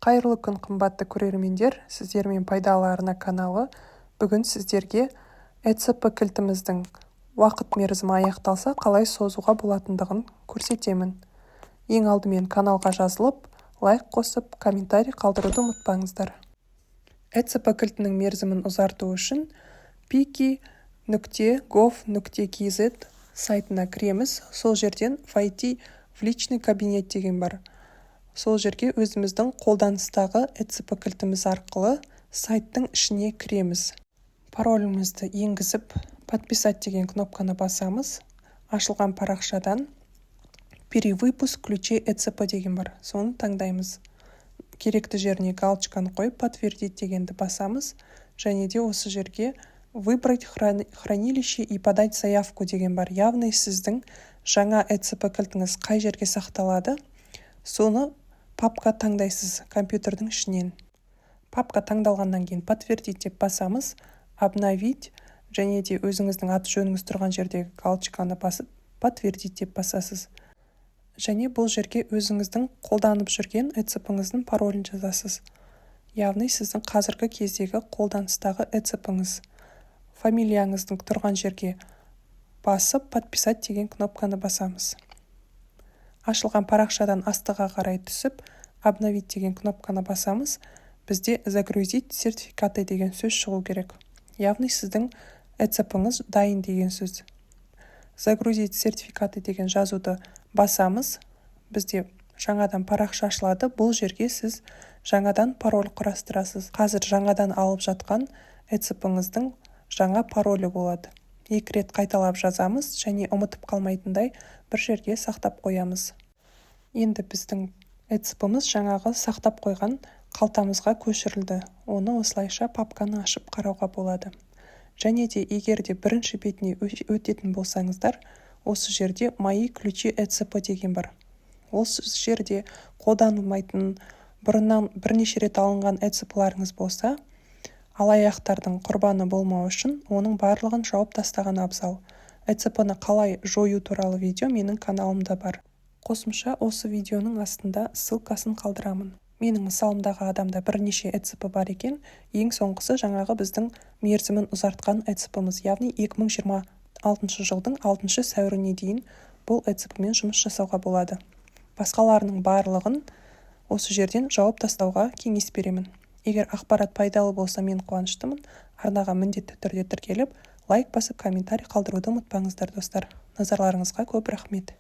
Қайырлы күн, қымбатты көрермендер! Сіздермен «Пайдалы арна» каналы. Бүгін сіздерге ЭЦП кілтіміздің уақыт мерзімі аяқталса, қалай созуға болатындығын көрсетемін. Ең алдымен каналға жазылып, лайк қосып, комментарий қалдыруды ұмытпаңыздар. ЭЦП кілтінің мерзімін ұзарту үшін pki.gov.kz сайтына кіреміз. Сол жерден «Войти в личный кабинет» деген бар. Сол жерге өзіміздің қолданыстағы ЭЦП кілтіміз арқылы сайттың ішіне кіреміз. Паролімізді енгізіп, «Подписать» деген кнопканы басамыз. Ашылған парақшадан «Перевыпуск ключей ЭЦП» деген бар, соны таңдаймыз. Керекті жеріне галочканы қойып, «Подтвердить» дегенді басамыз. Және де осы жерге «Выбрать хранилище и подать заявку» деген бар, яғни сіздің жаңа ЭЦП кілтіңіз қай жерге сақталады, соны папка таңдайсыз компьютердің ішінен. Папка таңдалғаннан кейін «Подтвердить» деп басамыз, «Обновить» және де өзіңіздің аты жөніңіз тұрған жердегі галочканы басып, «Подтвердить» деп басасыз. Және бұл жерге өзіңіздің қолданып жүрген ЭЦП-ңіздің паролін жазасыз, яғни сіздің қазіргі кездегі қолданыстағы ЭЦП-ңіз. Фамилияңыздың тұрған жерге басып, «Подписать» деген кнопканы басамыз. Ашылған парақшадан астыға қарай түсіп, «Обновить» деген кнопканы басамыз. Бізде «Загрузить сертификаты» деген сөз шығу керек, яғни сіздің ЭЦП-ңіз дайын деген сөз. «Загрузить сертификаты» деген жазуды басамыз. Бізде жаңадан парақша ашылады. Бұл жерге сіз жаңадан пароль құрастырасыз. Қазір жаңадан алып жатқан ЭЦП-ңіздің жаңа паролі болады. Екі рет қайталап жазамыз және ұмытып қалмайтындай бір жерге сақтап қоямыз. Енді біздің ЭЦП-мыз жаңағы сақтап қойған қалтамызға көшірілді. Оны осылайша папканы ашып қарауға болады. Және де егер де бірінші бетіне өтетін болсаңыздар, осы жерде «Мои ключи ЭЦП» деген бар. Ол жерде қолданылмайтын, бұрыннан бірнеше рет алынған ЭЦП-ларыңыз болса, алаяқтардың құрбаны болмау үшін оның барлығын жауып тастаған абзал. ЭЦП-ны қалай жою туралы видео менің каналымда бар. Қосымша осы видеоның астында ссылкасын қалдырамын. Менің мысалымдағы адамда бірнеше ЭЦП бар екен. Ең соңғысы жаңағы біздің мерзімін ұзартқан ЭЦП-мыз, яғни 2026 жылдың 6 сәуіріне дейін бұл ЭЦП-мен жұмыс жасауға болады. Басқаларының барлығын осы жерден жауып тастауға кеңес беремін. Егер ақпарат пайдалы болса, мен қуаныштымын. Арнаға міндетті түрде тіркеліп, лайк басып, комментарий қалдыруды ұмытпаңыздар. Достар, назарларыңызға көп рахмет!